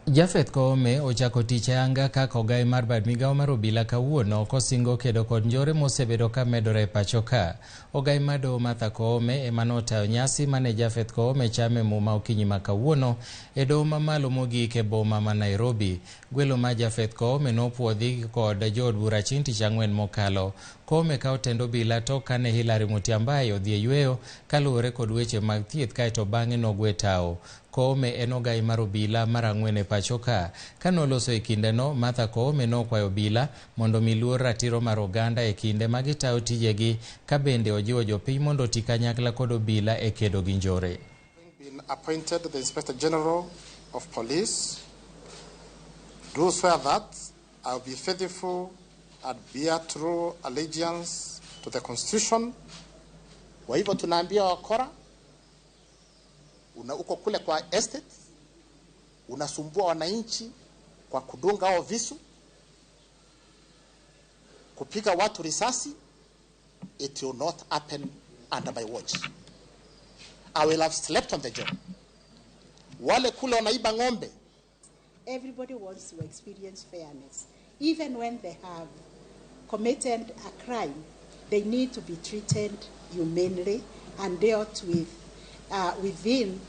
Japheth Koome ochako tich ayanga kaka ogai mar bad migawo mar obila kawuono kosingo kedo kod njore mosebedo ka medore e pacho ka. Ogai mar doho Martha Koome ema notayo nyasi mane Japheth Koome chame muma okinyi ma kawuono e doho mamalo mogik e boma ma Nairobi. Gwelo mar Japheth Koome nopuodhi kod jood bura chieng' tich ang'wen mokalo. Koome kawo tend obila tok kane Hilary Mutyambai odhi e yweyo kaluwore kod weche mag thieth kaeto bang'e nogwe tawo. Koome en ogai mar obila mar ang'wen e pacho ka. Kanoloso e kindeno, Martha Koome nokwayo obila mondo mi luor ratiro mar oganda e kinde ma gitayo tijegi ka bende ojiwo jopiny mondo oti kanyakla kod obila e kedo gi njore. Been appointed the Inspector General of Police, do swear that I will be faithful and bear true allegiance to the Constitution. Kwa hivyo tunaambia wakora, una uko kule kwa estate, unasumbua wananchi kwa kudunga hao visu, kupiga watu risasi. It will not happen under my watch. I will have slept on the job. Wale kule wanaiba ng'ombe. Everybody wants to experience fairness. Even when they have committed a crime, they need to be treated humanely and dealt with within